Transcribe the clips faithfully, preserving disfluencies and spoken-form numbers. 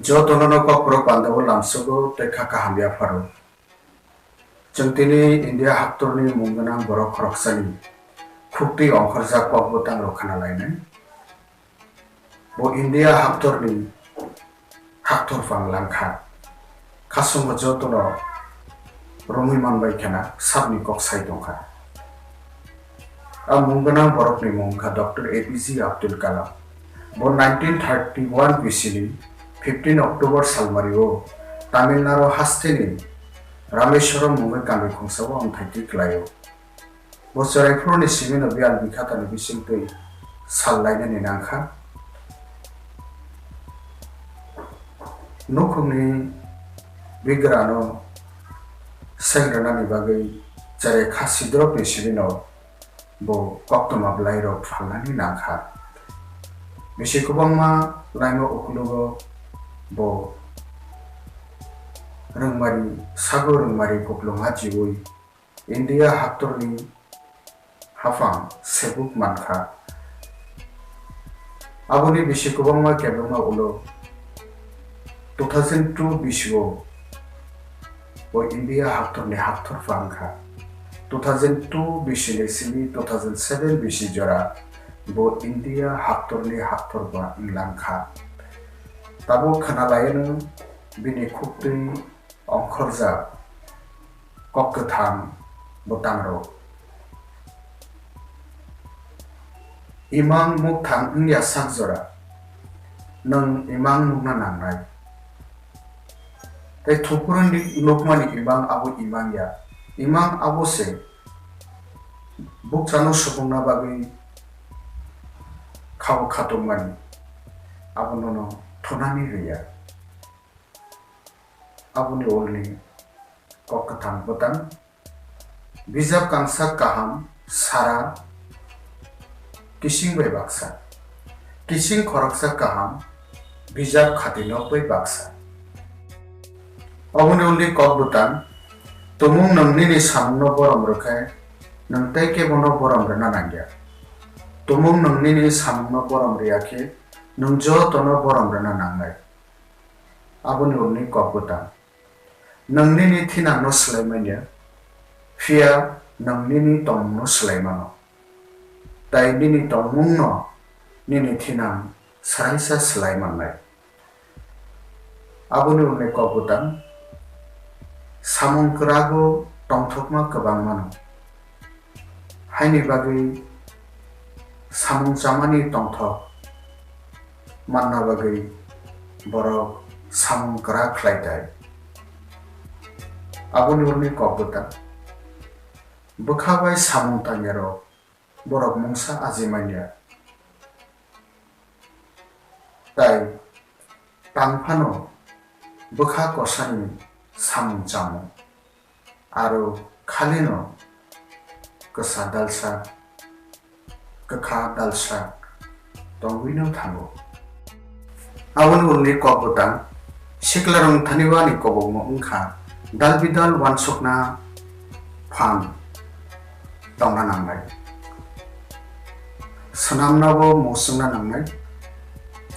Jotono no kokborok pandao lamsogo tei kha kaham yapharo. Chwng tini India haktorni mung gwnang borok khoroksani khuktwi ongkhorjak kok bwtang rok khna lainai. Bo India haktorni haktor pang langkha. Khasungbo jotono romwi manbai khena sakni kok sai tongkha. A mung gwnang borokni mung wngkha Doctor A P J Abdul Kalam. Bo nineteen thirty-one B C ni fifteen October salmario Tamil Nadu hasteni Rameswaram mungwi kangwi khongsa o amthaitwi kwlaio. Bo chwraiphuruni simino biyal bikhatani bisingtwi sal lainani nangkha. Nukhungni bigrano seng rwnani bagwi chwrai kha sidrokni simino bo koktwma bwlairok phalnani nangkha. Bisi kwbangma laima ukulugo bo rwngmari, sago rwngmari kuplung ajiui India haktorni haphang sebuk mankha. Aboni bisi kwbangma kebengma ulo two thousand two bisio bo India haktorni haktor pha wngkha. Two thousand two bisini simi two thousand seven bisi jora bo India haktorni haktor ba wnglankha. Tabuk khna laino bini khuktwi ongkhorjak kok kwthang bwtangrok. Imang mukthang wngya sak jora, nwng imang nukna nangnai. Tei thupuruni nukmani imang abo imang ya. Imang abo se bukchano supungna bagwi khabo khatungmani, abo nono thunani rwya. Aboni ulni kok kwthang bwtang. Bijap kangsa kaham sara kising bai baksa. Kising khoroksa kaham bijap khatinok bai baksa. Aboni ulni kok bwtang. Tumung nwng nini samungno borom rwkhe nwng tei kebono borom rwna nangya. Tumung nwng nini samungno borom rwya khe nwng jotono borom rwna nangnai. Aboni ulni kok bwtang. Nwng nini thinangno swlai manya, phiya nwng nini tongmungno swlai mano. Tai nini tongmungno nini thinang swraisa swlai mannai. Aboni ulni kok bwtang. Samung kwrago tongthokma kwbang mano. Haini bagwi samung chamani tongthok manna bagwi borok samung kwrak khlai tai. Aboni ulni kok bwtang. Bwkha bai samung tangyarok borok mungsa aji manya. Tai tang phano bwkha kosani samung chamo. Aro khalino kwsa dalsa, kwkha dalsa tongwino thango. Aboni ulni kok bwtang, siklarong thani wani kobokmo wngkha dal bidal wansukna phan tongna nangnai. Swnamnabo muchungna nangnai,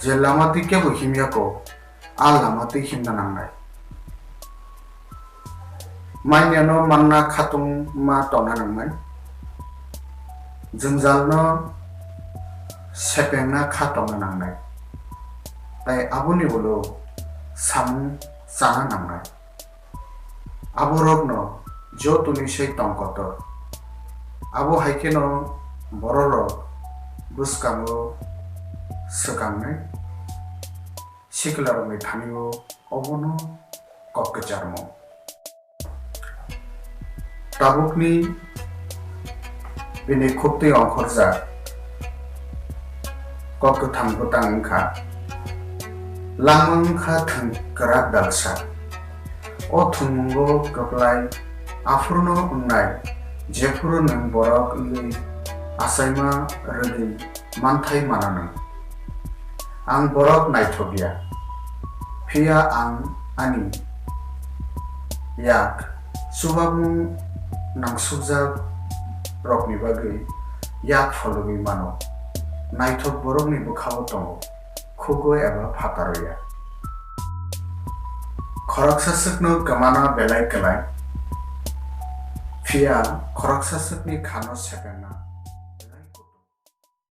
je lama twi kebo himya kok, a lama twi himna nangnai. Manyano manna khatungma tongna nangnai. Jwngjalno sepengna kha tongna nangnai. Tai aboni ulo samung chana nangnai. Aborokno jotoni sai tong kotor. Abo hai kheno bororok bwskango swkangnai. Siklarokni thanio obono kok kwcharmung. Tabukni bini khuktwi ongkhorjak kok kwthang bwtang wngkha, langma wngkha thwng kwrak dalsa. O thwngmungo kwplai aphurno wngnai, jephuru nwng borok wngwi achaima rwgwi manthai mananw. Ang borok naithokya, phiya ang ani yak chubamung nangsukjak rokni bagwi yak phologwi mano. Naithok borokni bwkhao tongo, khugo eba phataro ya. Khoroksa swkno kwmana belai kwlai, phiya khoroksa swkni khano seperna